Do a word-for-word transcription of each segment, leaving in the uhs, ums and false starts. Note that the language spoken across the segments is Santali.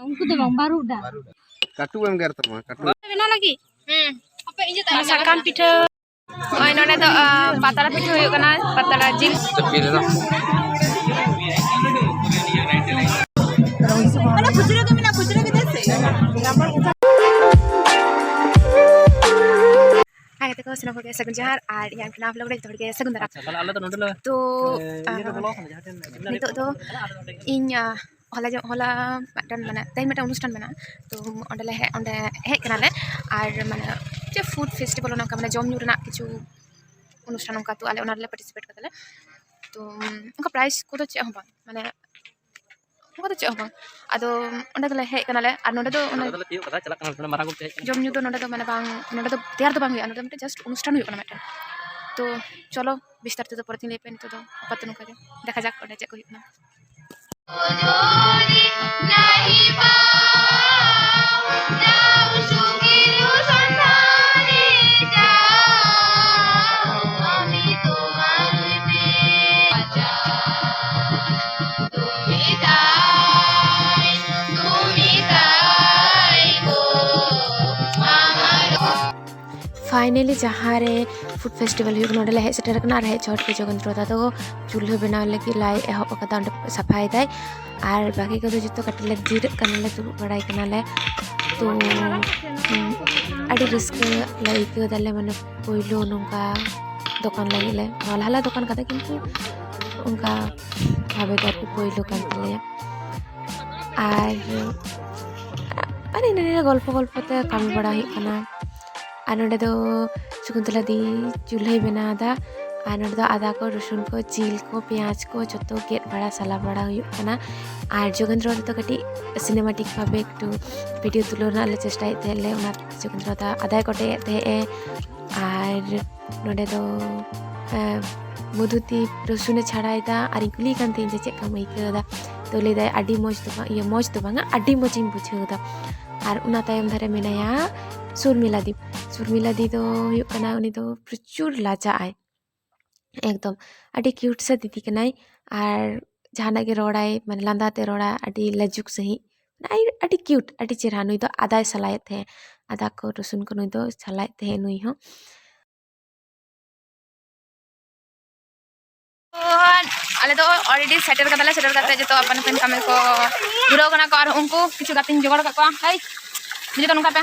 ᱩᱱᱠᱩ ᱫᱚ ᱵᱟᱝ, ᱵᱟᱹᱨᱩᱰᱟᱝ᱾ ᱠᱟᱹᱴᱩᱵ ᱮᱢ ᱜᱮᱨ ᱛᱟᱢᱟ, ᱠᱟᱹᱴᱩᱵ᱾ ᱵᱮᱱᱟᱣ ᱞᱟᱹᱜᱤᱫ? ᱦᱩᱸ᱾ ᱦᱟᱯᱮ, ᱤᱧ ᱡᱩᱛ ᱟᱹᱧ᱾ ᱥᱟᱠᱟᱢ ᱯᱤᱴᱷᱟᱹ᱾ ᱱᱚᱜᱼᱚᱭ ᱱᱚᱰᱮ ᱫᱚ, ᱟ, ᱯᱟᱛᱲᱟ ᱯᱤᱴᱷᱟᱹ ᱦᱩᱭᱩᱜ ᱠᱟᱱᱟ, ᱯᱟᱛᱲᱟ ᱡᱤᱞ᱾ ᱚᱱᱟ ᱠᱷᱩᱪᱨᱟᱹ ᱜᱮ ᱢᱮᱱᱟᱜᱼᱟ, ᱠᱷᱩᱪᱨᱟᱹ ᱜᱮ ᱫᱮ ᱥᱮ᱾ ᱦᱟᱭ ᱜᱟᱛᱮ ᱠᱚ, ᱥᱟᱱᱟᱢ ᱠᱚᱜᱮ ᱥᱟᱹᱜᱩᱱ ᱡᱚᱦᱟᱨ ᱟᱨ ᱤᱧᱟᱹᱜ ᱱᱟᱣᱟ vlog ᱨᱮ ᱡᱚᱛᱚ ᱦᱚᱲ ᱜᱮ ᱥᱟᱹᱜᱩᱱ ᱫᱟᱨᱟᱢ᱾ ᱟᱪᱪᱷᱟ, ᱛᱟᱦᱞᱮ ᱟᱞᱮ ᱫᱚ ᱱᱚᱰᱮ ᱞᱮ, ᱛᱚ, ᱮ, ᱤᱭᱟᱹ ᱨᱮ ᱟ, ᱵᱚᱞᱚ ᱟᱠᱟᱱᱟ, ᱡᱟᱦᱟᱸ ᱴᱷᱮᱱ ᱱᱤᱛᱚᱜ ᱫᱚ ᱤᱧ, ᱟ, ᱦᱚᱞᱟ ᱧᱚᱜ, ᱦᱚᱞᱟ ᱢᱤᱫᱴᱮᱱ, ᱢᱟᱱᱮ, ᱛᱮᱦᱮᱧ ᱢᱤᱫᱴᱮᱱ ᱚᱱᱩᱥᱴᱷᱟᱱ ᱢᱮᱱᱟᱜᱼᱟ, ᱛᱚ ᱚᱸᱰᱮ ᱞᱮ ᱦᱮᱡ, ᱚᱸᱰᱮ ᱦᱮᱡ ᱠᱟᱱᱟᱞᱮ᱾ ᱟᱨ, ᱢᱟᱱᱮ, ᱪᱮᱫ food festival, ᱚᱱᱟ ᱚᱱᱠᱟ, ᱢᱟᱱᱮ, ᱡᱚᱢ ᱧᱩ ᱨᱮᱱᱟᱜ ᱠᱤᱪᱷᱩ ᱚᱱᱩᱥᱴᱷᱟᱱ ᱚᱱᱠᱟ, ᱛᱚ ᱟᱞᱮ ᱚᱱᱟ ᱨᱮᱞᱮ participate ᱠᱟᱫᱟᱞᱮ᱾ ᱛᱚ ᱚᱱᱠᱟ prize ᱠᱚᱫᱚ ᱪᱮᱫ ᱦᱚᱸ ᱵᱟᱝ, ᱢᱟᱱᱮ, ᱚᱱᱠᱟ ᱫᱚ ᱪᱮᱫ ᱦᱚᱸ ᱵᱟᱝ᱾ ᱟᱫᱚ ᱚᱸᱰᱮ ᱫᱚᱞᱮ ᱦᱮᱡ ᱠᱟᱱᱟᱞᱮ, ᱟᱨ ᱱᱚᱸᱰᱮ ᱫᱚ ᱚᱱᱮ ᱱᱚᱸᱰᱮ ᱫᱚᱞᱮ ᱛᱤᱭᱳᱜ ᱠᱟᱫᱟ, ᱪᱟᱞᱟᱜ ᱠᱟᱱᱟ, ᱱᱚᱸᱰᱮ ᱢᱟᱨᱟᱝ ᱜᱚᱢᱠᱮ ᱦᱮᱡ ᱠᱟᱱᱟ᱾ ᱡᱚᱢ ᱧᱩ ᱫᱚ ᱱᱚᱸᱰᱮ ᱫᱚ, ᱢᱟᱱᱮ, ᱵᱟᱝ, ᱱᱚᱸᱰᱮ ᱫᱚ ᱛᱮᱭᱟᱨ ᱫᱚ ᱵᱟᱝ ᱦᱩᱭᱩᱜᱼᱟ, ᱱᱚᱸᱰᱮ ᱫᱚ ᱢᱤᱫᱴᱮᱱ just ᱚᱱᱩᱥᱴᱷᱟᱱ ᱦᱩᱭᱩᱜ ᱠᱟᱱᱟ ᱢᱤᱫᱴᱮᱱ᱾ ᱛᱚ ᱪᱚᱞᱚ, ᱵᱤᱥᱛᱟᱨᱤᱛᱚ ᱫᱚ ᱯᱚᱨᱮ ᱛᱤᱧ ᱞᱟᱹᱭ ᱟᱯᱮᱭᱟ᱾ ᱱᱤᱛᱚᱜ ᱫᱚ ᱟᱯᱟᱛᱚ ᱱᱚᱝᱠᱟ ᱜᱮ, ᱫᱮᱠᱷᱟ ᱡᱟᱠ ᱚᱸᱰᱮ ᱪᱮᱫ ᱠᱚ ᱦᱩᱭᱩᱜ ᱠᱟᱱᱟ᱾ Finally ᱡᱟᱦᱟᱸ ᱨᱮ food festival ᱦᱩᱭᱩᱜ ᱠᱟᱱᱟ, ᱚᱸᱰᱮ ᱞᱮ ᱦᱮᱡ ᱥᱮᱴᱮᱨ ᱟᱠᱟᱱᱟ᱾ ᱟᱨ ᱦᱮᱡ ᱪᱷᱚᱴ ᱜᱮ ᱡᱳᱜᱮᱱᱫᱨᱚ ᱫᱟ ᱫᱚ ᱪᱩᱞᱦᱟᱹ ᱵᱮᱱᱟᱣ ᱞᱟᱹᱜᱤᱫ ᱞᱟᱭ ᱮᱦᱚᱵ ᱟᱠᱟᱫᱟ, ᱚᱸᱰᱮ ᱥᱟᱯᱷᱟᱭᱮᱫᱟᱭ᱾ ᱟᱨ ᱵᱟᱹᱠᱤ ᱠᱚᱫᱚ ᱡᱚᱛᱚ ᱠᱟᱹᱴᱤᱡ ᱞᱮ ᱡᱤᱨᱟᱹᱜ ᱠᱟᱱᱟᱞᱮ, ᱫᱩᱲᱩᱵ ᱵᱟᱲᱟᱭ ᱠᱟᱱᱟᱞᱮ᱾ ᱛᱚ, ᱩᱢ, ᱟᱹᱰᱤ ᱨᱟᱹᱥᱠᱟᱹ ᱞᱮ ᱟᱹᱭᱠᱟᱹᱣ ᱫᱟᱞᱮ, ᱢᱟᱱᱮ, ᱯᱳᱭᱞᱳ ᱱᱚᱝᱠᱟ ᱫᱚᱠᱟᱱ ᱞᱟᱹᱜᱤᱫ ᱞᱮ, ᱱᱚᱣᱟ ᱞᱟᱦᱟ ᱞᱮ ᱫᱚᱠᱟᱱ ᱠᱟᱫᱟ, ᱠᱤᱱᱛᱩ ᱚᱱᱠᱟ ᱵᱷᱟᱵᱮ ᱫᱚ ᱟᱨᱠᱤ ᱯᱳᱭᱞᱳ ᱠᱟᱱ ᱛᱟᱞᱮᱭᱟ᱾ ᱟᱨ, ᱟᱨ ᱤᱱᱟᱹ ᱱᱤᱭᱟᱹ ᱜᱚᱞᱯᱚ ᱜᱚᱞᱯᱚ ᱛᱮ ᱠᱟᱹᱢᱤ ᱵᱟᱲᱟ ᱦᱩᱭᱩᱜ ᱠᱟᱱᱟ᱾ ᱟᱨ ᱱᱚᱸᱰᱮ ᱫᱚ ᱥᱚᱠᱩᱱᱛᱚᱞᱟ ᱫᱤ ᱪᱩᱞᱦᱟᱹᱭ ᱵᱮᱱᱟᱣ ᱮᱫᱟ᱾ ᱟᱨ ᱱᱚᱸᱰᱮ ᱫᱚ ᱟᱫᱟ ᱠᱚ, ᱨᱚᱥᱩᱱ ᱠᱚ, ᱡᱤᱞ ᱠᱚ, ᱯᱮᱸᱭᱟᱡᱽ ᱠᱚ ᱡᱚᱛᱚ ᱜᱮᱫ ᱵᱟᱲᱟ, ᱥᱟᱞᱟ ᱵᱟᱲᱟ ᱦᱩᱭᱩᱜ ᱠᱟᱱᱟ᱾ ᱟᱨ ᱡᱳᱜᱮᱱᱫᱨᱚ ᱫᱚ ᱠᱟᱹᱴᱤᱡ cinematic ᱵᱷᱟᱵᱮ ᱮᱠᱴᱩ video ᱛᱩᱞᱟᱹᱣ ᱨᱮᱱᱟᱜ ᱞᱮ ᱪᱮᱥᱴᱟᱭᱮᱫ ᱛᱟᱦᱮᱸᱫ ᱞᱮ, ᱚᱱᱟ ᱡᱳᱜᱮᱱᱫᱨᱚ ᱫᱟ ᱟᱫᱟᱭ ᱠᱚᱴᱮᱡ ᱮᱫ ᱛᱟᱦᱮᱸᱫ ᱮ᱾ ᱟᱨ ᱱᱚᱸᱰᱮ ᱫᱚ, ᱮ, ᱢᱚᱫᱷᱩᱫᱤᱯ ᱨᱚᱥᱩᱱᱮ ᱪᱷᱟᱲᱟᱭᱮᱫᱟ᱾ ᱟᱨᱤᱧ ᱠᱩᱞᱤᱭᱮ ᱠᱟᱱ ᱛᱟᱦᱮᱸᱫ ᱡᱮ, "ᱪᱮᱫ ᱞᱮᱠᱟᱢ ᱟᱹᱭᱠᱟᱹᱣ ᱮᱫᱟ?" ᱛᱚ ᱞᱟᱹᱭᱫᱟᱭ, "ᱟᱹᱰᱤ ᱢᱚᱡᱽ ᱫᱚ ᱵᱟᱝ, ᱤᱭᱟᱹ, ᱢᱚᱡᱽ ᱫᱚ ᱵᱟᱝᱟ, ᱟᱹᱰᱤ ᱢᱚᱡᱽ ᱤᱧ ᱵᱩᱡᱷᱟᱹᱣ ᱮᱫᱟ᱾" ᱟᱨ ᱚᱱᱟ ᱛᱟᱭᱚᱢ ᱫᱷᱟᱨᱮ ᱢᱮᱱᱟᱭᱟ ᱥᱩᱨᱢᱤᱞᱟ ᱫᱤ᱾ ᱥᱩᱨᱢᱤᱞᱟ ᱫᱤ ᱫᱚ ᱦᱩᱭᱩᱜ ᱠᱟᱱᱟ, ᱩᱱᱤ ᱫᱚ ᱯᱨᱚᱪᱩᱨ ᱞᱟᱡᱟᱜ ᱟᱭ, ᱮᱠᱫᱚᱢ ᱟᱹᱰᱤ cute ᱥᱟ ᱫᱤᱫᱤ ᱠᱟᱱᱟᱭ᱾ ᱟᱨ ᱡᱟᱦᱟᱱᱟᱜ ᱜᱮ ᱨᱚᱲᱟᱭ, ᱢᱟᱱᱮ, ᱞᱟᱸᱫᱟ ᱛᱮ ᱨᱚᱲᱟ, ᱟᱹᱰᱤ ᱞᱟᱹᱡᱩᱠ ᱥᱟᱺᱦᱤᱡ᱾ ᱟᱹᱰᱤ ᱟᱹᱰᱤ ᱠᱤᱭᱩᱴ, ᱟᱹᱰᱤ ᱪᱮᱦᱨᱟ᱾ ᱱᱩᱭ ᱫᱚ ᱟᱫᱟᱭ ᱥᱟᱞᱟᱭᱮᱫ ᱛᱟᱦᱮᱸᱫ, ᱟᱫᱟ ᱠᱚ ᱨᱚᱥᱩᱱ ᱠᱚ ᱱᱩᱭ ᱫᱚ ᱥᱟᱞᱟᱭᱮᱫ ᱛᱟᱦᱮᱸᱫ ᱱᱩᱭ ᱦᱚᱸ᱾ ᱟᱞᱮ ᱫᱚ ᱚᱞᱨᱮᱰᱤ ᱥᱮᱴᱮᱨ ᱠᱟᱫᱟᱞᱮ, ᱥᱮᱴᱮᱨ ᱠᱟᱛᱮ ᱡᱚᱛᱚ ᱟᱯᱟᱱ ᱟᱹᱯᱤᱱ ᱠᱟᱹᱢᱤ ᱠᱚ ᱫᱷᱩᱨᱟᱹᱣ ᱠᱟᱱᱟ ᱠᱚ᱾ ᱟᱨ ᱩᱱᱠᱩ ᱠᱤᱪᱷᱩ ᱜᱟᱛᱮᱧ ᱡᱚᱜᱟᱲ ᱠᱟᱜ ᱠᱚᱣᱟ᱾ ᱦᱟᱭ, ᱡᱚᱛᱚ ᱱᱚᱝᱠᱟ ᱯᱮ᱾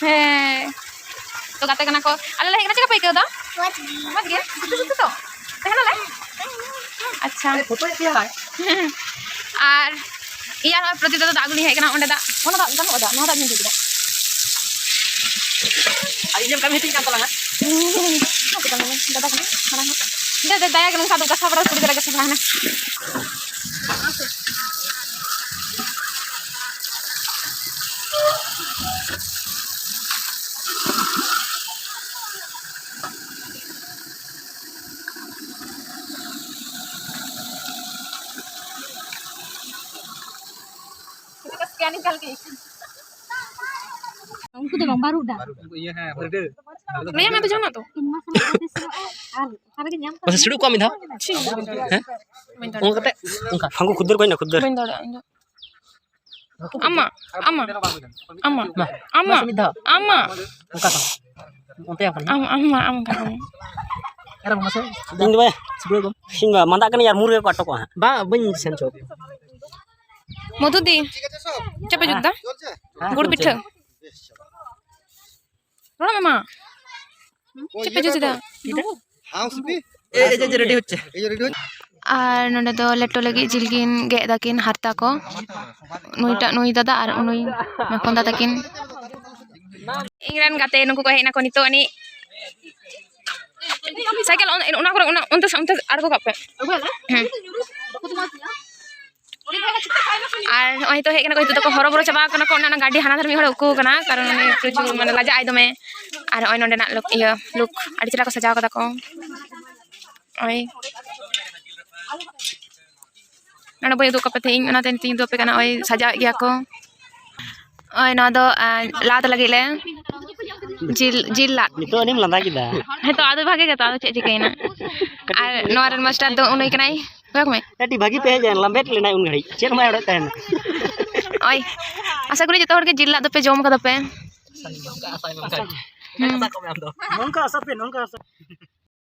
ᱦᱮᱸ, ᱛᱚ ᱜᱟᱛᱮ ᱠᱟᱱᱟ ᱠᱚ᱾ ᱟᱞᱮ ᱞᱮ ᱦᱮᱡ ᱠᱟᱱᱟ, ᱪᱮᱫ ᱞᱮᱠᱟ ᱯᱮ ᱟᱹᱭᱠᱟᱹᱣ ᱮᱫᱟ? ᱢᱚᱡᱽ ᱜᱮ᱾ ᱢᱚᱡᱽ ᱜᱮ? ᱥᱩᱛᱩ ᱥᱩᱛᱩ ᱛᱚ? ᱛᱟᱦᱮᱱᱟᱞᱮ? ᱟᱪᱪᱷᱟ᱾ ᱟᱨ ᱤᱭᱟᱹ, ᱱᱚᱜᱼᱚᱭ ᱯᱨᱚᱫᱤᱯ ᱫᱟᱫᱟ ᱫᱟᱜ ᱟᱹᱜᱩ ᱞᱤᱧ ᱦᱮᱡ ᱠᱟᱱᱟ, ᱚᱸᱰᱮ ᱫᱟᱜ, ᱚᱱᱟ ᱫᱟᱜ ᱜᱟᱱᱚᱜᱼᱟ, ᱫᱟᱜ, ᱱᱚᱣᱟ ᱫᱟᱜ ᱤᱧ ᱤᱫᱤ ᱠᱮᱫᱟ᱾ ᱟᱨ ᱤᱧ ᱮᱢ ᱠᱟᱹᱢᱤ ᱦᱚᱪᱚᱧ ᱠᱟᱱ ᱛᱟᱞᱟᱝᱟ᱾ ᱫᱟᱫᱟ ᱠᱟᱱᱟ, ᱢᱟᱲᱟᱝ ᱦᱚᱸ᱾ ᱫᱟᱫᱟ, ᱫᱟᱭᱟ ᱜᱮ ᱱᱚᱝᱠᱟ ᱫᱚ ᱜᱟᱥᱟᱣ ᱵᱟᱲᱟ, ᱠᱩᱲᱤ ᱜᱤᱫᱽᱨᱟᱹ ᱜᱟᱥᱟᱣ ᱵᱟᱲᱟ ᱦᱟᱱᱟ᱾ ᱩᱱᱠᱩ ᱫᱚ ᱵᱟᱝ, ᱵᱟᱹᱨᱩᱰᱟᱝ᱾ ᱤᱭᱟᱹ, ᱦᱮᱸ, ᱵᱟᱹᱨᱩᱰᱟᱝ᱾ ᱞᱟᱹᱭ ᱢᱮ ᱛᱚ ᱡᱟᱦᱟᱱᱟᱜ ᱛᱚ᱾ ᱢᱟᱥᱮ ᱥᱤᱲᱩᱵ ᱠᱚᱜ ᱢᱮ ᱢᱤᱫ ᱫᱷᱟᱣ᱾ ᱪᱮᱫ ᱦᱚᱸ ᱵᱟᱹᱧ ᱫᱟᱲᱮᱭᱟᱜᱼᱟ᱾ ᱦᱮᱸ? ᱵᱟᱹᱧ ᱫᱟᱲᱮᱭᱟᱜᱼᱟ᱾ ᱚᱱᱠᱟ ᱠᱟᱛᱮ, ᱚᱱᱠᱟ᱾ ᱦᱟᱹᱱᱠᱩ ᱠᱷᱩᱫᱟᱹᱨ ᱠᱚ ᱦᱮᱡ ᱮᱱᱟ, ᱠᱷᱩᱫᱟᱹᱨ᱾ ᱵᱟᱹᱧ ᱫᱟᱲᱮᱭᱟᱜᱼᱟ ᱤᱧ ᱫᱚ᱾ ᱟᱢᱟᱜ, ᱟᱢᱟᱜ, ᱟᱢᱟᱜ, ᱢᱟ, ᱟᱢᱟᱜ, ᱢᱟᱥᱮ ᱢᱤᱫ ᱫᱷᱟᱣ᱾ ᱟᱢᱟᱜ᱾ ᱚᱱᱠᱟ ᱛᱚ᱾ ᱚᱱᱛᱮ ᱟᱢ ᱠᱟᱱᱟ᱾ ᱟᱢ, ᱟᱢ ᱢᱟ, ᱟᱢ ᱠᱟᱱᱟ᱾ ᱟᱨ ᱢᱟᱥᱮ ᱤᱧ ᱫᱚ ᱵᱟᱭ ᱥᱤᱵᱲᱟᱹ ᱫᱚ᱾ ᱤᱧ ᱫᱚ ᱢᱟᱸᱫᱟᱜ ᱠᱟᱹᱱᱟᱹᱧ ᱟᱨ ᱢᱩ ᱨᱮᱜᱮ ᱠᱚ ᱟᱴᱚᱠᱚᱜᱼᱟ ᱦᱟᱸᱜ᱾ ᱵᱟᱝ, ᱵᱟᱹᱧ ᱥᱮᱱ ᱦᱚᱪᱚ᱾ ᱢᱚᱫᱷᱩᱫᱤ, ᱪᱮᱫ ᱯᱮ ᱡᱩᱛ ᱫᱟ? ᱦᱮᱸ, ᱜᱩᱲ ᱯᱤᱴᱷᱟᱹ᱾ ᱨᱚᱲ ᱢᱮ ᱢᱟ᱾ ᱪᱮᱫ ᱯᱮ ᱡᱩᱛ ᱫᱟ? ᱦᱮᱸ, ᱥᱤᱯᱤ? ᱮ, ᱮ, ᱡᱮ, ᱡᱮ, ᱨᱮᱰᱤ ᱦᱚᱪᱪᱷᱮ᱾ ᱟᱨ ᱱᱚᱰᱮ ᱫᱚ ᱞᱮᱴᱚ ᱞᱟᱹᱜᱤᱫ ᱡᱤᱞ ᱠᱤᱱ ᱜᱮᱫ ᱫᱟᱠᱤᱱ ᱦᱟᱨᱛᱟ ᱠᱚ᱾ ᱱᱩᱭᱴᱟᱜ ᱱᱩᱭ ᱫᱟᱫᱟ ᱟᱨ ᱩᱱᱩᱭ ᱢᱟᱠᱷᱚᱱ ᱫᱟ ᱛᱟᱹᱠᱤᱱ᱾ ᱤᱧ ᱨᱮᱱ ᱜᱟᱛᱮ ᱱᱩᱠᱩ ᱠᱚ ᱦᱮᱡ ᱱᱟᱠᱚ ᱱᱤᱛᱚᱜ ᱟᱹᱱᱤᱡ᱾ ᱥᱟᱭᱠᱮᱞ ᱚᱱ-, ᱚᱱᱟ ᱠᱚᱨᱮ, ᱚᱱᱟ, ᱚᱱᱛᱮ, ᱚᱱᱛᱮ ᱟᱬᱜᱚ ᱠᱟᱜ ᱯᱮ᱾ ᱦᱮᱸ᱾ ᱟᱨ ᱱᱚᱜᱼᱚᱭ ᱱᱤᱛᱚᱜ ᱦᱮᱡ ᱠᱟᱱᱟ ᱠᱚ, ᱱᱤᱛᱚᱜ ᱫᱚᱠᱚ ᱦᱚᱨᱚᱵᱚᱨᱚ ᱪᱟᱵᱟ ᱠᱟᱱᱟ ᱠᱚ᱾ ᱚᱱᱮ ᱚᱱᱟ ᱜᱟᱹᱰᱤ ᱦᱟᱱᱟ ᱫᱷᱟᱨᱮ ᱢᱤᱫ ᱦᱚᱲ ᱩᱠᱩ ᱠᱟᱱᱟ, ᱠᱟᱨᱚᱱ ᱩᱱᱤ ᱯᱨᱚᱪᱩᱨ ᱢᱟᱱᱮ ᱞᱟᱡᱟᱜ ᱟᱭ ᱫᱚᱢᱮ᱾ ᱟᱨ ᱱᱚᱜᱼᱚᱭ ᱱᱚᱸᱰᱮᱱᱟᱜ ᱞᱩᱠ, ᱤᱭᱟᱹ, ᱞᱩᱠ ᱟᱹᱰᱤ ᱪᱮᱦᱨᱟ ᱠᱚ ᱥᱟᱡᱟᱣ ᱠᱟᱫᱟ ᱠᱚ᱾ ᱱᱚᱜᱼᱚᱭ ᱱᱚᱰᱮ ᱵᱟᱹᱧ ᱩᱫᱩᱜ ᱠᱟᱯᱮ ᱛᱟᱦᱮᱸᱫ ᱤᱧ, ᱚᱱᱟᱛᱮ ᱱᱤᱛᱚᱜ ᱤᱧ ᱩᱫᱩᱜ ᱟᱯᱮ ᱠᱟᱱᱟ᱾ ᱱᱚᱜᱼᱚᱭ ᱥᱟᱡᱟᱣᱮᱫ ᱜᱮᱭᱟ ᱠᱚ᱾ ᱱᱚᱜᱼᱚᱭ ᱱᱚᱣᱟ ᱫᱚ, ᱟᱸ, ᱞᱟᱫ ᱞᱟᱹᱜᱤᱫ ᱞᱮ ᱡᱤᱞ, ᱡᱤᱞ ᱞᱟᱫ᱾ ᱱᱤᱛᱚᱜ ᱟᱹᱱᱤᱢ ᱞᱟᱸᱫᱟ ᱠᱮᱫᱟ᱾ ᱦᱮᱸ ᱛᱚ, ᱟᱫᱚ ᱵᱷᱟᱜᱮ ᱜᱮᱛᱚ, ᱟᱫᱚ ᱪᱮᱫ ᱪᱤᱠᱟᱹᱭᱮᱱᱟ? ᱟᱨ ᱱᱚᱣᱟ ᱨᱮᱱ ᱢᱟᱥᱴᱟᱨ ᱫᱚ ᱩᱱᱩᱭ ᱠᱟᱱᱟᱭ᱾ ᱠᱚᱭᱚᱜ ᱢᱮ᱾ ᱟᱹᱰᱤ ᱵᱷᱟᱹᱜᱤ ᱯᱮ ᱦᱮᱡ ᱮᱱ, ᱞᱟᱢᱵᱮᱫ ᱞᱮᱱᱟᱭ ᱩᱱ ᱜᱷᱟᱹᱲᱤᱡ, ᱪᱮᱫ ᱦᱚᱸ ᱵᱟᱭ ᱚᱲᱮᱡ ᱛᱟᱦᱮᱱ᱾ ᱳᱭ, ᱟᱥᱟ ᱠᱚᱨᱮ ᱡᱚᱛᱚ ᱦᱚᱲ ᱜᱮ ᱡᱤᱞ ᱞᱟᱫ ᱫᱚᱯᱮ ᱡᱚᱢ ᱠᱟᱫᱟ ᱯᱮ᱾ ᱦᱩᱸ᱾ ᱱᱚᱝᱠᱟ ᱟᱥᱟ ᱯᱮ, ᱱᱚᱝᱠᱟ ᱟᱥᱟ᱾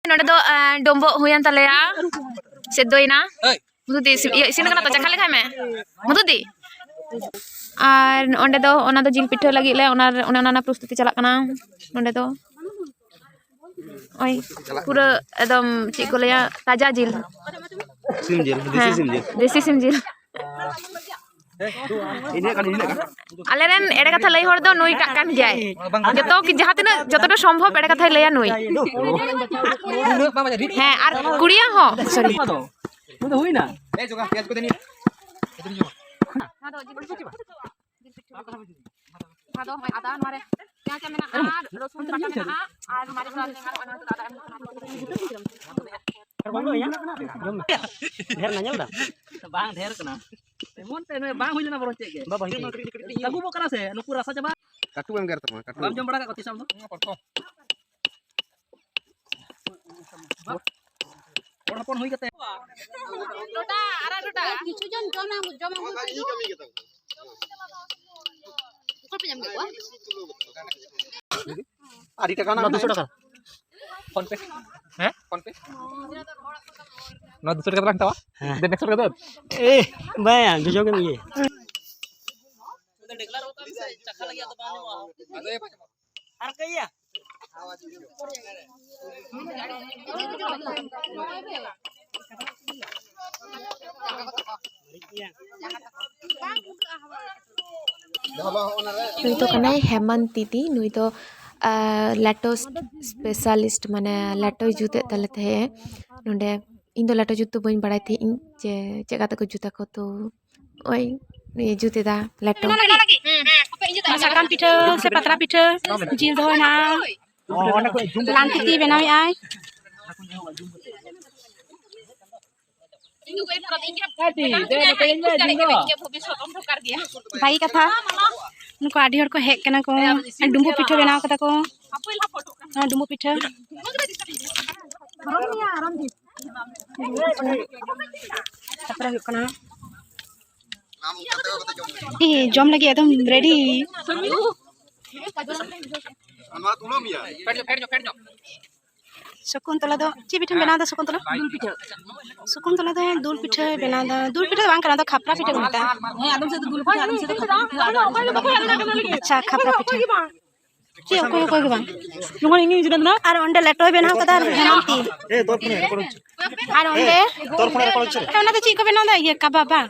ᱱᱚᱰᱮ ᱫᱚ, ᱮᱸ, ᱰᱳᱢᱵᱳᱜ ᱦᱩᱭᱮᱱ ᱛᱟᱞᱮᱭᱟ, ᱥᱮᱫᱽᱫᱚᱭᱮᱱᱟ᱾ ᱢᱚᱫᱷᱩᱫᱤ, ᱤᱥᱤᱱ, ᱤᱭᱟᱹ, ᱤᱥᱤᱱ ᱠᱟᱱᱟ ᱛᱚ, ᱪᱟᱠᱷᱟ ᱞᱮᱠᱷᱟᱭ ᱢᱮ ᱢᱚᱫᱷᱩᱫᱤ᱾ ᱟᱨ ᱚᱸᱰᱮ ᱫᱚ, ᱚᱱᱟ ᱫᱚ ᱡᱤᱞ ᱯᱤᱴᱷᱟᱹ ᱞᱟᱹᱜᱤᱫ ᱞᱮ, ᱚᱱᱟ, ᱚᱱᱟ, ᱚᱱᱟ ᱯᱨᱚᱥᱛᱩᱛᱤ ᱪᱟᱞᱟᱜ ᱠᱟᱱᱟ ᱱᱚᱰᱮ ᱫᱚ᱾ ᱳᱭ, ᱯᱩᱨᱟᱹ ᱮᱠᱫᱚᱢ, ᱪᱮᱫ ᱠᱚ ᱞᱟᱹᱭᱟ, ᱛᱟᱡᱟ ᱡᱤᱞ᱾ ᱥᱤᱢ ᱡᱤᱞ, ᱫᱮᱥᱤ ᱦᱮᱸ, ᱥᱤᱢ ᱡᱤᱞ᱾ ᱫᱮᱥᱤ ᱥᱤᱢ ᱡᱤᱞ᱾ ᱤᱱᱟᱹᱜ ᱜᱟᱱ, ᱤᱱᱟᱹᱜ ᱜᱟᱱ᱾ ᱟᱞᱮᱨᱮᱱ ᱮᱲᱮ ᱠᱟᱛᱷᱟ ᱞᱟᱹᱭ ᱦᱚᱲ ᱫᱚ ᱱᱩᱭᱴᱟᱜ ᱠᱟᱱ ᱜᱮᱭᱟᱭ᱾ ᱡᱚᱛᱚ ᱠᱤ-, ᱡᱟᱦᱟᱸ ᱛᱤᱱᱟᱹᱜ, ᱡᱚᱛᱚᱴᱟ ᱥᱚᱢᱵᱷᱚᱵ ᱮᱲᱮ ᱠᱟᱛᱷᱟᱭ ᱞᱟᱹᱭᱟ ᱱᱩᱭ᱾ ᱩᱱᱟᱹᱜ ᱵᱟᱝ ᱵᱟᱡᱟᱣ, ᱨᱤᱫ᱾ ᱦᱮᱸ, ᱟᱨ ᱠᱩᱲᱤᱭᱟᱹ ᱦᱚᱸ, ᱥᱚᱨᱤ᱾ ᱱᱚᱣᱟ ᱫᱚ ᱦᱩᱭᱱᱟ᱾ ᱮ, ᱡᱚᱜᱟ, ᱯᱮᱸᱭᱟᱡᱽ ᱠᱚ ᱫᱮᱱᱤᱭᱟ᱾ ᱱᱚᱣᱟ ᱫᱚ ᱦᱚᱸᱜᱼᱚᱭ ᱟᱫᱟ, ᱱᱚᱣᱟ ᱨᱮ ᱯᱮᱸᱭᱟᱡᱽ ᱢᱮᱱᱟᱜᱼᱟ, ᱨᱚᱥᱩᱱ ᱵᱟᱴᱟ ᱢᱮᱱᱟᱜᱼᱟ, ᱟᱨ ᱢᱟᱨᱤᱪ ᱵᱟᱴᱟ ᱢᱮᱱᱟᱜᱼᱟ, ᱚᱱᱟ ᱠᱚᱫᱚ ᱟᱫᱟ ᱮᱢ ᱠᱟᱱᱟ᱾ ᱰᱷᱮᱨ ᱱᱟ ᱧᱮᱞ ᱫᱟ? ᱵᱟᱝ ᱰᱷᱮᱨ ᱠᱟᱱᱟ᱾ ᱮᱢᱚᱱ ᱛᱮ ᱱᱩᱭ ᱵᱟᱝ ᱦᱩᱭ ᱞᱮᱱᱟ ᱵᱚᱨᱚᱝ ᱪᱮᱫ ᱜᱮ᱾ ᱵᱟᱵᱟ, ᱦᱤᱡᱩᱜ ᱢᱮ, ᱠᱟᱹᱴᱤᱡ, ᱠᱟᱹᱴᱤᱡ, ᱠᱟᱹᱴᱤᱡ᱾ ᱛᱟᱹᱵᱩ ᱠᱚᱜ ᱠᱟᱱᱟ ᱥᱮ, ᱱᱩᱠᱩ ᱨᱟᱥᱟ ᱪᱟᱵᱟ᱾ ᱠᱟᱹᱴᱩᱵ ᱮᱢ ᱜᱮᱨ ᱛᱟᱢᱟ, ᱠᱟᱹᱴᱩᱵ᱾ ᱵᱟᱢ ᱡᱚᱢ ᱵᱟᱲᱟ ᱠᱟᱜ ᱠᱚᱣᱟ ᱛᱤᱥ ᱟᱢ ᱫᱚ? ᱦᱚᱲ ᱦᱚᱯᱚᱱ ᱦᱩᱭ ᱠᱟᱛᱮ᱾ ᱞᱚᱴᱟ, ᱟᱨᱟᱜ ᱞᱚᱴᱟ᱾ ᱠᱤᱪᱷᱩ ᱡᱚᱱ ᱡᱚᱢ ᱟᱹᱜᱩ, ᱡᱚᱢ ᱟᱹᱜᱩ ᱠᱮᱫ ᱫᱚ᱾ ᱚᱠᱚᱭ ᱯᱮ ᱧᱟᱢ ᱠᱮᱫ ᱠᱚᱣᱟ? ᱟᱹᱰᱤ ᱴᱟᱠᱟ ᱨᱮᱱᱟᱜ ᱱᱚᱣᱟ ᱫᱩᱥᱚ ᱴᱟᱠᱟ᱾ ᱯᱷᱳᱱ ᱯᱮ᱾ ᱦᱮᱸ? ᱯᱷᱳᱱ ᱯᱮ᱾ ᱱᱚᱣᱟ ᱫᱩᱥᱚ ᱴᱟᱠᱟ ᱛᱮᱞᱟᱝ ᱦᱟᱛᱟᱣᱟ? ᱦᱮᱸ᱾ ᱫᱮ ᱵᱮᱠᱥᱚ ᱴᱟᱠᱟ ᱫᱚ? ᱮ, ᱵᱟᱭᱟ, ᱡᱚᱡᱚ ᱜᱮᱢ ᱤᱭᱟᱹ᱾ ᱟᱨ ᱠᱟᱹᱭᱟ᱾ ᱱᱩᱭ ᱫᱚ ᱠᱟᱱᱟᱭ ᱦᱮᱢᱟᱱᱛ ᱫᱤᱫᱤ᱾ ᱱᱩᱭ ᱫᱚ, ᱟᱨ, ᱞᱮᱴᱚ specialist, ᱢᱟᱱᱮ ᱞᱮᱴᱚᱭ ᱡᱩᱛᱮᱫ ᱛᱟᱞᱮ ᱛᱟᱦᱮᱸᱫ ᱱᱚᱰᱮ᱾ ᱤᱧ ᱫᱚ ᱞᱮᱴᱚ ᱡᱩᱛ ᱫᱚ ᱵᱟᱹᱧ ᱵᱟᱲᱟᱭ ᱛᱟᱦᱮᱸᱫ ᱤᱧ ᱡᱮ ᱪᱮᱫ ᱠᱟᱛᱮ ᱠᱚ ᱡᱩᱛᱟᱠᱚ, ᱛᱚ ᱳᱭ ᱱᱩᱭᱮ ᱡᱩᱛ ᱮᱫᱟ ᱞᱮᱴᱚ᱾ ᱥᱟᱠᱟᱢ ᱯᱤᱴᱷᱟᱹ ᱥᱮ ᱯᱟᱛᱲᱟ ᱯᱤᱴᱷᱟᱹ, ᱡᱤᱞ ᱫᱚᱦᱚ ᱦᱮᱱᱟᱜᱼᱟ, ᱞᱟᱱᱛᱤᱛᱤ ᱵᱮᱱᱟᱣᱮᱫᱼᱟᱭ᱾ ᱵᱷᱟᱹᱜᱤ ᱠᱟᱛᱷᱟ, ᱱᱩᱠᱩ ᱟᱹᱰᱤ ᱦᱚᱲ ᱠᱚ ᱦᱮᱡ ᱠᱟᱱᱟ ᱠᱚ, ᱰᱩᱸᱵᱩᱜ ᱯᱤᱴᱷᱟᱹ ᱵᱮᱱᱟᱣ ᱠᱟᱫᱟ ᱠᱚ, ᱱᱚᱣᱟ ᱰᱩᱸᱵᱩᱜ ᱯᱤᱴᱷᱟᱹ᱾ ᱛᱟᱨᱯᱚᱨᱮ ᱦᱩᱭᱩᱜ ᱠᱟᱱᱟ, ᱤ, ᱡᱚᱢ ᱞᱟᱹᱜᱤᱫ ᱮᱠᱫᱚᱢ ᱨᱮᱰᱤ᱾ ᱥᱚᱠᱩᱱᱛᱚᱞᱟ ᱫᱚ ᱪᱮᱫ ᱯᱤᱴᱷᱟᱹᱢ ᱵᱮᱱᱟᱣ ᱮᱫᱟ ᱥᱚᱠᱩᱱᱛᱚᱞᱟ? ᱫᱩᱞ ᱯᱤᱴᱷᱟᱹ᱾ ᱥᱚᱠᱩᱱᱛᱚᱞᱟ ᱫᱚ ᱫᱩᱞ ᱯᱤᱴᱷᱟᱹᱭ ᱵᱮᱱᱟᱣ ᱮᱫᱟ᱾ ᱫᱩᱞ ᱯᱤᱴᱷᱟᱹ ᱫᱚ ᱵᱟᱝ ᱠᱟᱱᱟ, ᱫᱚ ᱠᱷᱟᱯᱨᱟ ᱯᱤᱴᱷᱟᱹ ᱠᱚ ᱢᱮᱛᱟᱜᱼᱟ᱾ ᱦᱮᱸ, ᱟᱫᱚᱢ ᱥᱮᱫ ᱫᱚ ᱫᱩᱞ ᱯᱤᱴᱷᱟᱹ, ᱟᱫᱚᱢ ᱥᱮᱫ ᱫᱚ ᱠᱷᱟᱯᱨᱟ ᱯᱤᱴᱷᱟᱹ, ᱟᱫᱚ ᱟᱞᱮ ᱥᱮᱫ ᱫᱚ ᱟᱪᱪᱷᱟ, ᱠᱷᱟᱯᱨᱟ ᱯᱤᱴᱷᱟᱹ᱾ ᱪᱮᱫ ᱚᱠᱚᱭ ᱚᱠᱚᱭ ᱜᱮ ᱵᱟᱝ? ᱡᱮᱢᱚᱱ ᱤᱧ ᱡᱩᱫᱟᱹ ᱢᱮᱱᱟᱜᱼᱟ᱾ ᱟᱨ ᱚᱸᱰᱮ ᱞᱮᱴᱚᱭ ᱵᱮᱱᱟᱣ ᱠᱟᱫᱟ ᱟᱨ ᱦᱮᱱᱟᱱᱛᱤ᱾ ᱟᱨ ᱚᱸᱰᱮ ᱦᱮᱸ, ᱚᱱᱟ ᱫᱚ ᱪᱮᱫ ᱠᱚ ᱵᱮᱱᱟᱣ ᱮᱫᱟ? ᱤᱭᱟᱹ, ᱠᱟᱵᱟᱵ ᱵᱟᱝ?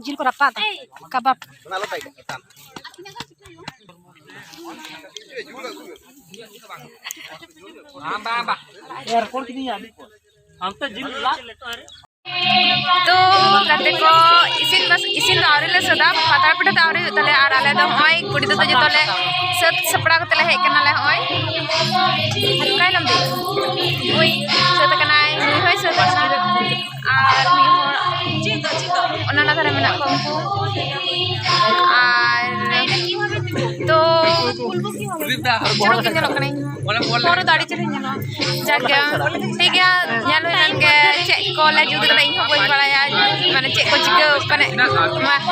ᱡᱤᱞ ᱠᱚ ᱨᱟᱯᱟᱜ ᱮᱫᱟ, ᱠᱟᱵᱟᱵ᱾ ᱛᱚ ᱜᱟᱛᱮ ᱠᱚ, ᱤᱥᱤᱱ ᱵᱟᱥ-, ᱤᱥᱤᱱ ᱫᱚ ᱟᱹᱣᱨᱤ ᱞᱮ ᱥᱟᱹᱛᱟ, ᱯᱟᱛᱲᱟ ᱯᱤᱴᱷᱟᱹ ᱫᱚ ᱟᱹᱣᱨᱤ ᱦᱩᱭᱩᱜ ᱛᱟᱞᱮᱭᱟ᱾ ᱟᱨ ᱟᱞᱮ ᱫᱚ ᱱᱚᱜᱼᱚᱭ ᱠᱩᱲᱤ ᱫᱚ ᱡᱚᱛᱚ ᱞᱮ ᱥᱟᱹᱛ ᱥᱟᱯᱲᱟᱣ ᱠᱟᱛᱮ ᱞᱮ ᱦᱮᱡ ᱠᱟᱱᱟᱞᱮ᱾ ᱱᱚᱜᱼᱚᱭ ᱚᱠᱟᱭᱱᱟᱢ ᱫᱤ? ᱱᱩᱭ ᱥᱟᱹᱛ ᱟᱠᱟᱱᱟᱭ, ᱱᱩᱭ ᱦᱚᱸᱭ ᱥᱟᱹᱛ ᱟᱠᱟᱱᱟ, ᱟᱨ ᱢᱤᱫ ᱦᱚᱲ ᱚᱱᱟ ᱚᱱᱟ ᱫᱷᱟᱨᱮ ᱢᱮᱱᱟᱜ ᱠᱚᱣᱟ ᱩᱱᱠᱩ᱾ ᱟᱨ ᱛᱚ ᱪᱚᱨᱚᱠ ᱜᱮ ᱧᱮᱞᱚᱜ ᱠᱟᱱᱟ, ᱤᱧ ᱦᱚᱸ ᱯᱷᱳᱱ ᱨᱮᱫᱚ ᱟᱹᱰᱤ ᱪᱮᱦᱨᱟᱧ ᱧᱮᱞᱚᱜᱼᱟ᱾ ᱡᱟᱠ ᱜᱮ, ᱴᱷᱤᱠ ᱜᱮᱭᱟ, ᱧᱮᱞ ᱦᱩᱭ ᱞᱮᱱ ᱜᱮ ᱪᱮᱫ ᱠᱚᱞᱮ ᱡᱩᱛ ᱠᱟᱫᱟ, ᱤᱧ ᱦᱚᱸ ᱵᱟᱹᱧ ᱵᱟᱲᱟᱭᱟ, ᱢᱟᱱᱮ ᱪᱮᱫ ᱠᱚ ᱪᱤᱠᱟᱹ, ᱢᱟᱱᱮ ᱢᱟ-,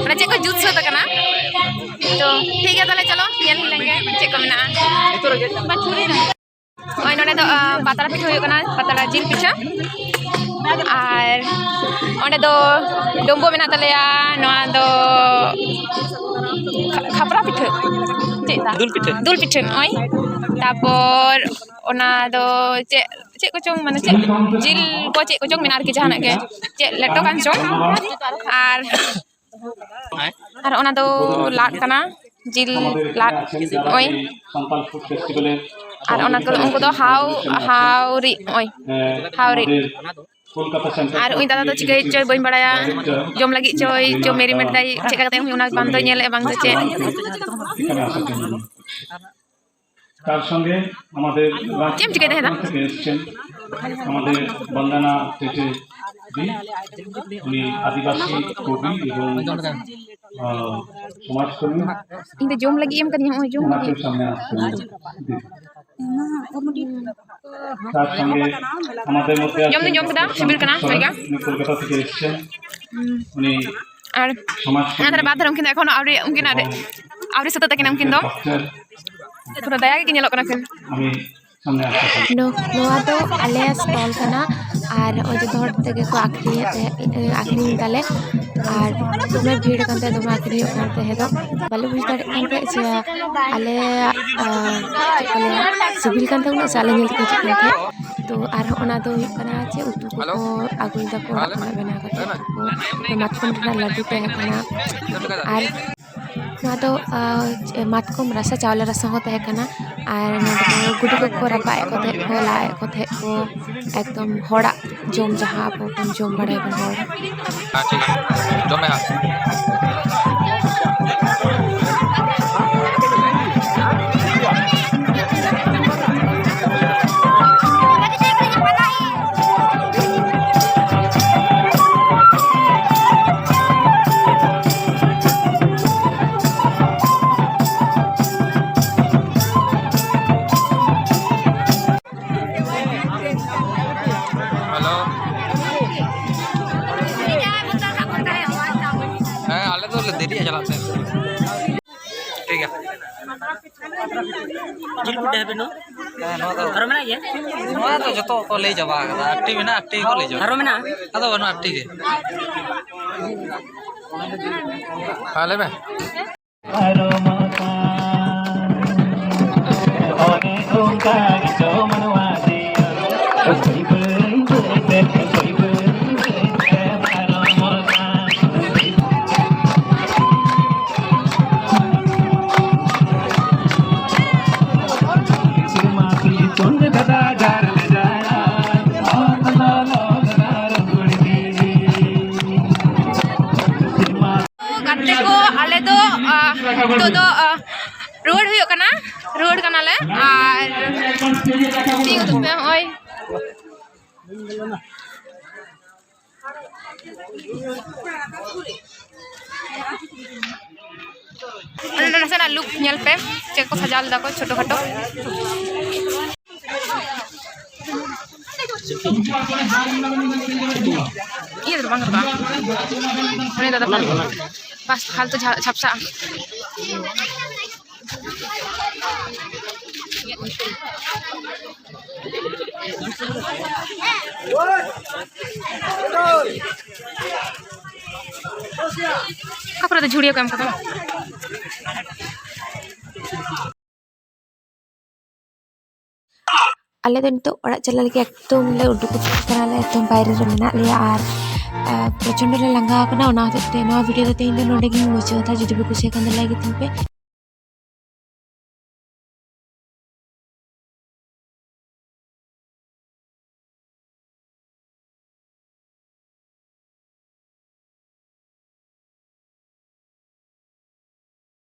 ᱢᱟᱱᱮ ᱪᱮᱫ ᱠᱚ ᱡᱩᱛ ᱥᱟᱹᱛ ᱟᱠᱟᱱᱟ᱾ ᱛᱚ ᱴᱷᱤᱠ ᱜᱮᱭᱟ, ᱛᱟᱦᱚᱞᱮ ᱪᱚᱞᱚ ᱧᱮᱞ ᱦᱩᱭ ᱞᱮᱱ ᱜᱮ ᱪᱮᱫ ᱠᱚ ᱢᱮᱱᱟᱜᱼᱟ᱾ ᱱᱚᱜᱼᱚᱭ ᱱᱚᱰᱮ ᱫᱚ, ᱟ, ᱯᱟᱛᱲᱟ ᱯᱤᱴᱷᱟᱹ ᱦᱩᱭᱩᱜ ᱠᱟᱱᱟ, ᱯᱟᱛᱲᱟ ᱡᱤᱞ ᱯᱤᱴᱷᱟᱹ᱾ ᱟᱨ ᱚᱸᱰᱮ ᱫᱚ ᱰᱳᱢᱵᱳ ᱢᱮᱱᱟᱜ ᱛᱟᱞᱮᱭᱟ, ᱱᱚᱣᱟ ᱫᱚ ᱠᱷᱟ-, ᱠᱷᱟᱯᱨᱟ ᱯᱤᱴᱷᱟᱹ, ᱪᱮᱫ ᱫᱟ? ᱫᱩᱞ ᱯᱤᱴᱷᱟᱹ᱾ ᱫᱩᱞ ᱯᱤᱴᱷᱟᱹ ᱱᱚᱜᱼᱚᱭ᱾ ᱛᱟᱨᱯᱚᱨ ᱚᱱᱟ ᱫᱚ ᱪᱮᱫ, ᱪᱮᱫ ᱠᱚᱪᱚᱝ, ᱢᱟᱱᱮ ᱪᱮᱫ ᱡᱤᱞ ᱠᱚ ᱪᱮᱫ ᱠᱚᱪᱚᱝ ᱢᱮᱱᱟᱜᱼᱟ ᱟᱨᱠᱤ, ᱡᱟᱦᱟᱱᱟᱜ ᱜᱮ, ᱪᱮᱫ ᱞᱮᱴᱚ ᱠᱟᱱ ᱪᱚᱝ᱾ ᱟᱨ ᱟᱨ ᱚᱱᱟ ᱫᱚ ᱞᱟᱫ ᱠᱟᱱᱟ, ᱡᱤᱞ ᱞᱟᱫ, ᱱᱚᱜᱼᱚᱭ᱾ ᱟᱨ ᱚᱱᱟ ᱠᱚ, ᱩᱱᱠᱩ ᱫᱚ ᱦᱟᱣ, ᱦᱟᱣ ᱨᱤᱫ, ᱱᱚᱜᱼᱚᱭ, ᱦᱟᱣ ᱨᱤᱫ᱾ ᱟᱨ ᱩᱱᱤ ᱫᱟᱫᱟ ᱫᱚ ᱪᱤᱠᱟᱹᱭ ᱪᱚᱭ ᱵᱟᱹᱧ ᱵᱟᱲᱟᱭᱟ, ᱡᱚᱢ ᱞᱟᱹᱜᱤᱫ ᱪᱚᱭ ᱪᱚ ᱢᱮᱨᱤᱢᱮᱴ ᱫᱟᱭ, ᱪᱮᱫ ᱞᱮᱠᱟ ᱠᱟᱛᱮ ᱮᱢ ᱦᱩᱭᱩᱜᱼᱟ, ᱚᱱᱟ ᱵᱟᱝ ᱫᱚ ᱧᱮᱞᱮᱫᱼᱟ, ᱵᱟᱝ ᱫᱚ ᱪᱮᱫ᱾ তার সঙ্গে আমাদের রাজ্য ᱪᱮᱫ ᱮᱢ ᱪᱤᱠᱟᱹᱭᱮᱫᱟ ᱦᱮᱫᱟ? ঝাড়খণ্ড থেকে এসছেন আমাদের বন্দনা টেটেদি, উনি আদিবাসী কবি এবং, আহ, সমাজকর্মী। ᱤᱧ ᱫᱚ ᱡᱚᱢ ᱞᱟᱹᱜᱤᱫ ᱮᱢ ᱠᱟᱹᱫᱤᱧᱟ, ᱱᱚᱜᱼᱚᱭ ᱡᱚᱢ ᱞᱟᱹᱜᱤᱫ᱾ ওনাকেও সামনে আসতে হবে। ᱡᱚᱢ ᱫᱚᱧ ᱡᱚᱢ ᱠᱮᱫᱟ, ᱥᱤᱵᱤᱞ ᱠᱟᱱᱟ, ᱥᱟᱹᱨᱤ ᱜᱮ᱾ ᱩᱱᱤ ᱠᱳᱞᱠᱟᱛᱟ ᱛᱷᱮᱠᱮ ᱮᱥᱮᱥᱮᱱ, ᱩᱱᱤ ᱟᱨ ᱥᱚᱢᱟᱡᱽ ᱚᱱᱟ ᱫᱷᱟᱨᱮ ᱵᱟᱫᱽ ᱨᱮ ᱩᱱᱠᱤᱱ ᱫᱚ ᱮᱠᱷᱚᱱᱳ ᱟᱹᱣᱨᱤ, ᱩᱱᱠᱤᱱᱟᱜ ᱟᱹᱣᱨᱤ ᱥᱟᱹᱛᱟᱹᱜ ᱛᱟᱹᱠᱤᱱᱟ ᱩᱱᱠᱤᱱ ᱫᱚ᱾ ᱯᱩᱨᱟᱹ ᱫᱟᱭᱟ ᱜᱮᱠᱤᱱ ᱧᱮᱞᱚᱜ ᱠᱟᱱᱟ ᱠᱤᱱ᱾ ᱱᱚ-, ᱱᱚᱣᱟ ᱫᱚ ᱟᱞᱮᱭᱟᱜ stall ᱠᱟᱱᱟ ᱟᱨ ᱱᱚᱜᱼᱚᱭ ᱡᱚᱛᱚ ᱦᱚᱲ ᱛᱮᱜᱮ ᱠᱚ ᱟᱠᱷᱨᱤᱧᱮᱫ ᱛᱟᱦᱮᱸᱫ, ᱟᱠᱷᱨᱤᱧ ᱫᱟᱞᱮ᱾ ᱟᱨ ᱫᱚᱢᱮ ᱵᱷᱤᱲ ᱠᱟᱱ ᱛᱟᱦᱮᱸᱫ, ᱫᱚᱢᱮ ᱟᱠᱷᱨᱤᱧᱚᱜ ᱠᱟᱱ ᱛᱟᱦᱮᱸᱫ᱾ ᱫᱚ ᱵᱟᱞᱮ ᱵᱩᱡᱽ ᱫᱟᱲᱮᱭᱟᱜ ᱠᱟᱱ ᱛᱟᱦᱮᱸᱫ ᱡᱮ ᱟᱞᱮᱭᱟᱜ, ᱟᱸ, ᱪᱮᱫ ᱠᱚ ᱞᱟᱹᱭᱟ, ᱥᱤᱵᱤᱞ ᱠᱟᱱ ᱛᱟᱵᱚᱱᱟ ᱥᱮ ᱟᱞᱮ ᱧᱮᱞ ᱛᱮᱠᱚ ᱦᱤᱡᱩᱜ ᱠᱟᱱ ᱛᱟᱦᱮᱸᱫ᱾ ᱛᱚ ᱟᱨ ᱦᱚᱸ ᱚᱱᱟ ᱫᱚ ᱦᱩᱭᱩᱜ ᱠᱟᱱᱟ ᱡᱮ ᱩᱛᱩ ᱠᱚᱠᱚ ᱟᱹᱜᱩᱭ ᱫᱟᱠᱚ ᱚᱲᱟᱜ ᱠᱷᱚᱱᱟᱜ ᱵᱮᱱᱟᱣ ᱠᱟᱛᱮ ᱩᱛᱩ ᱠᱚ᱾ ᱢᱟᱛᱠᱚᱢ ᱨᱮᱱᱟᱜ ᱞᱟᱹᱰᱩ ᱛᱟᱦᱮᱸ ᱠᱟᱱᱟ᱾ ᱟᱨ ᱱᱚᱣᱟ ᱫᱚ, ᱟᱸ, ᱪᱮᱫ, ᱢᱟᱛᱠᱚᱢ ᱨᱟᱥᱟ, ᱪᱟᱣᱞᱮ ᱨᱟᱥᱟ ᱦᱚᱸ ᱛᱟᱦᱮᱸ ᱠᱟᱱᱟ᱾ ᱟᱨ ᱱᱚᱰᱮ ᱫᱚ ᱜᱩᱰᱩ ᱠᱚᱠᱚ ᱨᱟᱯᱟᱜ ᱮᱫ ᱠᱚ ᱛᱟᱦᱮᱸᱫ ᱠᱚ, ᱞᱟᱜ ᱮᱫ ᱠᱚ ᱛᱟᱦᱮᱸᱫ ᱠᱚ, ᱮᱠᱫᱚᱢ ᱦᱚᱲᱟᱜ ᱡᱚᱢ ᱡᱟᱦᱟᱸ ᱟᱵᱚ ᱵᱚᱱ ᱡᱚᱢ ᱵᱟᱲᱟᱭᱟᱵᱚᱱ ᱦᱚᱲ᱾ ᱦᱮᱸ, ᱴᱷᱤᱠ ᱜᱮᱭᱟ᱾ ᱡᱚᱢ ᱢᱮ ᱦᱟᱸᱜ᱾ ᱦᱮᱞᱳ᱾ ᱦᱮᱸ, ᱟᱞᱮ ᱫᱚ ᱞᱮ ᱫᱮᱨᱤᱜᱼᱟ ᱪᱟᱞᱟᱜ ᱛᱮ᱾ ᱴᱷᱤᱠ ᱜᱮᱭᱟ᱾ ᱡᱤᱞ ᱯᱤᱴᱷᱟᱹ ᱦᱮᱸ, ᱱᱚᱣᱟ ᱫᱚ ᱟᱨᱚ ᱢᱮᱱᱟᱜ ᱜᱮᱭᱟ? ᱱᱚᱣᱟ ᱫᱚ ᱡᱚᱛᱚ ᱠᱚ ᱞᱟᱹᱭ ᱪᱟᱵᱟ ᱟᱠᱟᱫᱟ, ᱟᱴᱴᱤ ᱢᱮᱱᱟᱜᱼᱟ, ᱟᱴᱴᱤ ᱠᱚ ᱞᱟᱹᱭ ᱪᱟᱵᱟ᱾ ᱟᱨᱚ ᱢᱮᱱᱟᱜᱼᱟ? ᱟᱫᱚ ᱵᱟᱹᱱᱩᱜᱼᱟ, ᱟᱴᱴᱤ ᱜᱮ᱾ ᱦᱮᱸ, ᱞᱟᱹᱭ ᱢᱮ᱾ ᱜᱟᱛᱮ ᱠᱚ, ᱟᱞᱮ ᱫᱚ, ᱟ, ᱱᱤᱛᱚᱜ ᱫᱚ, ᱟ, ᱨᱩᱣᱟᱹᱲ ᱦᱩᱭᱩᱜ ᱠᱟᱱᱟ, ᱨᱩᱣᱟᱹᱲ ᱠᱟᱱᱟᱞᱮ᱾ ᱟᱨ ᱛᱤᱸᱜᱩ ᱯᱮ, ᱦᱚᱸᱜᱼᱚᱭ᱾ ᱚᱸᱰᱮ ᱱᱟᱥᱮᱱᱟᱜ ᱞᱩᱠ ᱧᱮᱞ ᱯᱮ, ᱪᱮᱫ ᱠᱚ ᱥᱟᱡᱟᱣ ᱞᱮᱫᱟ ᱠᱚ ᱪᱷᱳᱴᱳ ᱠᱷᱟᱴᱳ᱾ ᱤᱭᱟᱹ ᱫᱚ ᱵᱟᱝ ᱨᱚᱲᱟ᱾ ᱩᱱᱤ ᱫᱟᱫᱟ ᱯᱷᱟᱞᱛᱩ ᱡᱷᱟ-, ᱡᱷᱟᱯᱥᱟ᱾ ᱚᱠᱟ ᱠᱚᱨᱮ ᱫᱚ ᱡᱷᱩᱲᱤᱭᱟᱹ ᱠᱚ ᱮᱢ ᱠᱟᱫᱟ? ᱟᱞᱮ ᱫᱚ ᱱᱤᱛᱚᱜ ᱚᱲᱟᱜ ᱪᱟᱞᱟᱜ ᱞᱟᱹᱜᱤᱫ ᱮᱠᱫᱚᱢ ᱞᱮ ᱩᱰᱩᱠ ᱩᱛᱟᱹᱨ ᱠᱟᱱᱟᱞᱮ, ᱮᱠᱫᱚᱢ ᱵᱟᱭᱨᱮ ᱨᱮ ᱢᱮᱱᱟᱜ ᱞᱮᱭᱟ ᱟᱨ, ᱟᱨ ᱯᱨᱚᱪᱚᱱᱰᱚ ᱞᱮ ᱞᱟᱸᱜᱟ ᱟᱠᱟᱱᱟ᱾ ᱚᱱᱟ ᱦᱚᱛᱮᱡ ᱛᱮ ᱱᱚᱣᱟ ᱵᱷᱤᱰᱤᱭᱳ ᱫᱚ ᱛᱮᱦᱮᱧ ᱫᱚ ᱱᱚᱰᱮ ᱜᱤᱧ ᱢᱩᱪᱟᱹᱫᱟ᱾ ᱡᱩᱫᱤ ᱯᱮ ᱠᱩᱥᱤᱭᱟᱜ ᱠᱷᱟᱱ ᱫᱚ ᱞᱟᱭᱤᱠ ᱤᱫᱤᱧ ᱯᱮ᱾